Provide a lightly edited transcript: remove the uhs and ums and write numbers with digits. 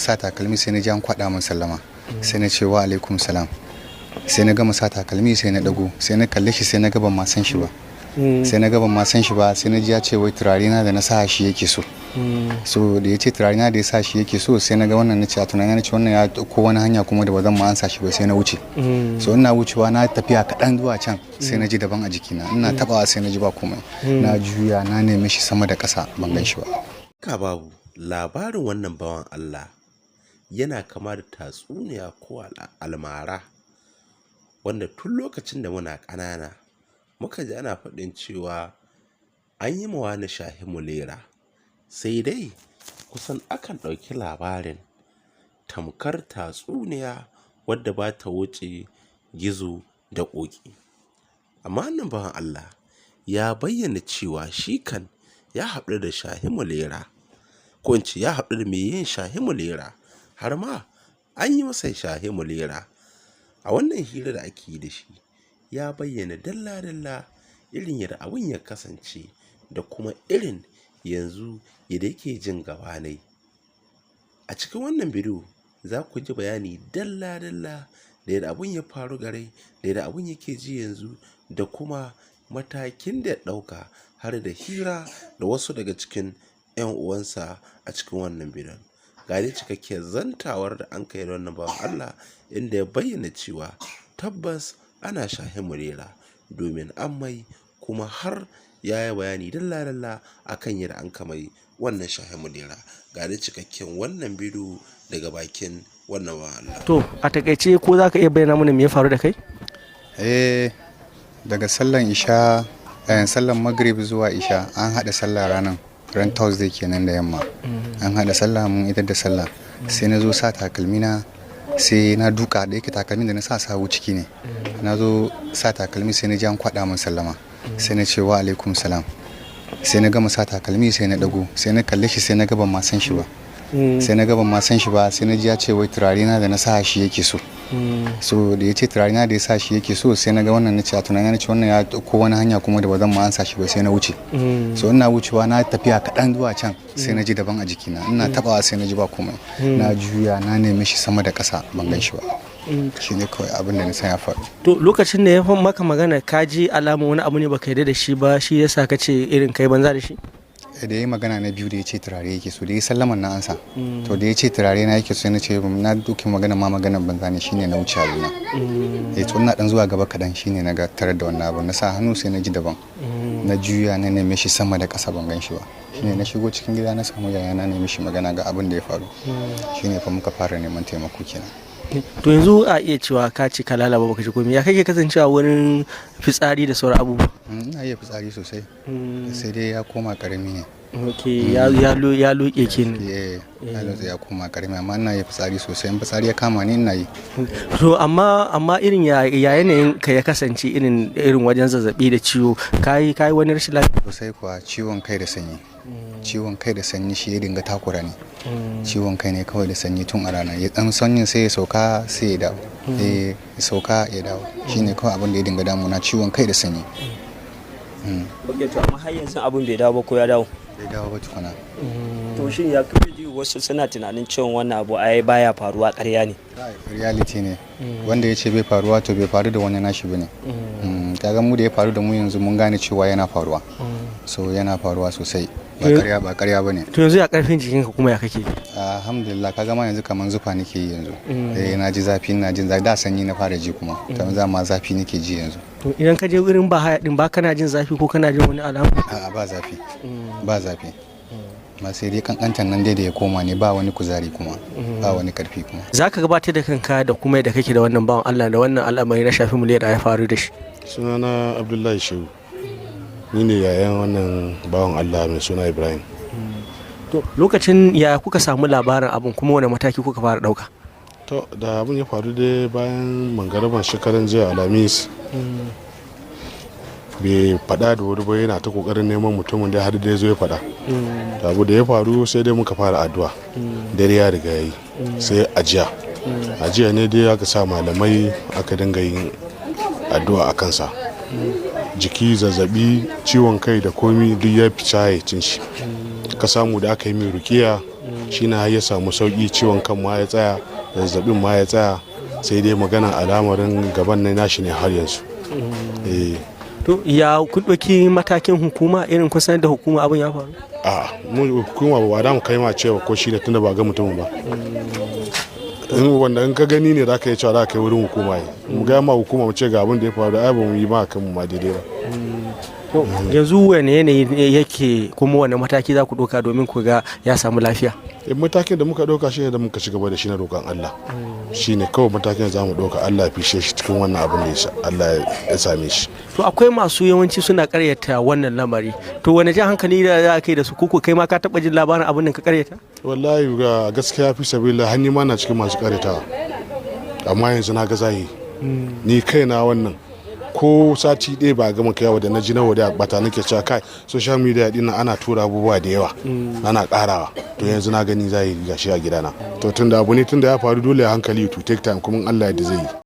Sa takalmi, sai na ji an kwaɗa min sallama. Sai na ce, "Wa alaikum salam." Sai na gama sa takalmi, sai na dago, sai na kalle shi, sai na ga ban ma san shi ba. Sai na ga ban ma san shi ba. Sai na ji ya ce wai turare na da na sa shi yake so. So da ya ce turare na da ya sa shi yake so, sai na ga wannan, na ce a tunani na ce wannan ya ko wani hanya kuma da ba zan ma ansa shi ba, sai na wuce. So ina wucewa, na tafiya kaɗan zuwa can, sai na ji daban a jikina. Ina tabawa, sai na ji ba komai. Na juya, na nemi shi sama da ƙasa, ban gan shi ba. Ka babu labarin wannan bawan Allah yana kama da tatsuniya ko almara, wanda tun lokacin da muna ƙanana muka ji ana faɗin cewa an yi ma wani shahi mulera. Sai dai kusan akan ɗauki labarin tamkar tatsuniya wadda ba ta wuce gizo da ƙoƙi. Amma wannan bawan Allah ya bayyana cewa shi kan ya haɗu da shahi mulera, ko in ce ya haɗu da mai yin shahi mulera, har ma an yi masa shahi mulera. A wannan hira da ake yi da shi, ya bayyana dalla-dalla irin yadda abun ya kasance da kuma irin yanzu yadda yake jin gabanai. A cikin wannan bidiyo za ku ji bayani dalla-dalla da yadda abun ya faru gare, da yadda abun yake ji yanzu, da kuma matakin da ya ɗauka, har da hira da wasu daga cikin 'yan uwansa a cikin wannan bidiyon. Ga dai cikakkiyar zantawar da an kai da wannan bawan Allah, inda ya bayyana cewa tabbas ana shahin mulera domin an mai, kuma har ya yi bayani dalla-dalla akan yadda an ka mai wannan shahin mulera. Ga dai cikakken wannan bidiyo daga bakin wannan bawan Allah. To, a takaice, ko za ka iya bayyana mana me ya faru da kai? Eh, daga sallan isha, sallan Maghrib zuwa isha, an haɗa sallah ranar ran Thursday kenan da yamma. An haɗa sallah, mun idar da sallah, sai na zo sa takalmina, sai na duka. Da yake takalmin da na sa sawu ciki ne, na zo sa takalmi, sai na ji an kwaɗa min sallama. Sai na ce, "Wa alaikum salam." Sai na gama sa takalmi, sai na dago, sai na kalle shi, sai na ga ban ma san shi ba. Sai na ga ban ma san shi ba. Sai na ji ya ce wai turare na da na sa shi yake so. So da ya ce turare na da ya sa shi yake so, sai na ga wannan, na ce a tunani na ce wannan ya ko wani hanya kuma da ba zan ma ansa shi ba, sai na wuce. So ina wucewa, na tafiya kaɗan zuwa can, sai na ji daban a jikina. Ina tabawa, sai na ji ba komai. Na juya, na nemi shi sama da ƙasa, ban gan shi ba. Shi ne kawai abin da na san ya faru. To, lokacin da ya maka magana, ka ji alama wani abu ne baka yarda da shi ba, shi yasa ka ce irin kai banza da shi? Da ya yi magana na biyu, da ya ce turare yake so, da ya sallaman na ansa. To, da ya ce turare na yake so, na ce na duki magana ma maganan banza ne, shine na wuce abuna. Eh, to ina dan zuwa gaba kadan, shine na ga tarar da wannan abu. Na sa hannu, sai na ji daban. Na juya, na neme shi sama da ƙasa, ban gan shi ba. Shine na shigo cikin gida, na samu yaya na, nemi shi magana ga abin da ya faru. Shine fa muka fara neman taimako kenan. To, yanzu a iya cewa ka ce ka lalaba, baka ji komai. Ya kake kasancewa wurin fitsari da sauran abubuwa? Ina iya fitsari sosai, sai dai ya koma karami ne. Ok, ya loke kenan. Eh, ya lotse, ya koma karami, amma ina iya fitsari sosai. In fitsari ya kama ni, ina yi. To, amma irin ya yanayin ka ya kasance irin wajen zazzabi da ciwo, kai wani rashin lafiya? Sosai kuwa, ciwon kai da sanyi. Ciwon kai da sanyi shi ya dinga takura ni. Ciwon kai ne kawai da sanyi tun a rana. Ya dan sanyin, sai ya sauka, sai ya dawo. Eh, ya sauka, ya dawo. Shine kawai abin da ya dinga damuna, ciwon kai da sanyi. Ok, to amma har yanzu abin bai dawo ba ko ya dawo? Bai dawo ba tukuna. To, shin ya kuke ji? Wasu suna tunanin cewa wannan abu ai baya faruwa, ƙarya ne. Reality ne. Wanda ya ce bai faruwa, to bai faru da wani nashi bane. Kaga mu da ya faru da mu, yanzu mun gane cewa yana faruwa. So yana faruwa sosai, ba ƙarya ba, ƙarya bane. To, yanzu ya karfin jikinka, kuma ya kake ji? Alhamdulillah, kaga ma yanzu kaman zufa nake yi yanzu. Eh, na ji zafi, ina jin zafi. Da sanyi na fara ji, kuma to yanzu ma zafi nake ji yanzu. To, idan ka je wurin ba haya din ba, kana jin zafi ko kana jin wani alamu? A'a, ba zafi, ba zafi ma, sai dai kankantan nan dai da ya koma ne, ba wani kuzari kuma ba wani karfi kuma. Za ka gabatar da kanka da kuma yadda kake da wannan bawan Allah da wannan al'amari na shafi mulera ya faru da shi. Sunana Abdullahi Shehu, ni ne yayan wannan bawan Allah mai suna Ibrahim. To, lokacin ya kuka samu labarin abin, kuma wani mataki kuka fara dauka? To, da abin ya faru dai, bayan mangaraban shekaran jiya Alhamis, bai faɗa da wuri ba, yana ta kokarin neman mutumin da har dai zo ya faɗa. Da abu da ya faru, sai dai muka fara addu'a. Dare ya riga yayi, sai ajiya ajiya ne dai aka sa malamai aka dinga yin addu'a a kansa. Jiki, zazzabi, ciwon kai da komi duk ya fi cin shi. Ka samu da aka yi mai rukiya. Shi na ya samu sauki, ciwon kan ma ya tsaya, zazzabin ma ya tsaya, sai dai magana al'amarin gaban na nashi ne har yanzu. Eh. To ya kun ɗauki matakin hukuma, irin kun sanar da hukuma abin ya faru? A mu hukuma ba da mu kai ma cewa ko shi ne, tunda ba ga mutumin ba. In wanda in ka gani ne za ka yi cewa za ka kai wurin hukuma, yi mu ga ma hukuma mu ce ga abin da ya faru, ai ba mu yi ma kan mu ma daidai ba. To yanzu wane yanayi ne yake, kuma wane mataki za ku ɗauka domin ku ga ya samu lafiya? In matakin da muka ɗauka shine da muka ci gaba da shi na roƙon Allah, shine kawai matakin da za mu ɗauka. Allah ya fishe shi cikin wannan abin da Allah ya same shi. To akwai masu yawanci suna karyata wannan lamari, to wani jan hankali da za ka yi da su, koko kai ma ka taɓa jin labarin abin da ka karyata? Wallahi ga gaskiya, fi sabila hanni ma na cikin masu karyatawa, amma yanzu na ga zahiri ni kaina. Wannan ko sati ɗaya ba gama kaiwa da na ji na wada bata, nake cewa kai, social media din nan ana tura abubuwa da yawa, ana karawa. To yanzu na gani zahiri, gashi a gidana. To tunda abu ne tunda ya faru, dole hankali to take time, kuma in Allah ya yarda zai yi.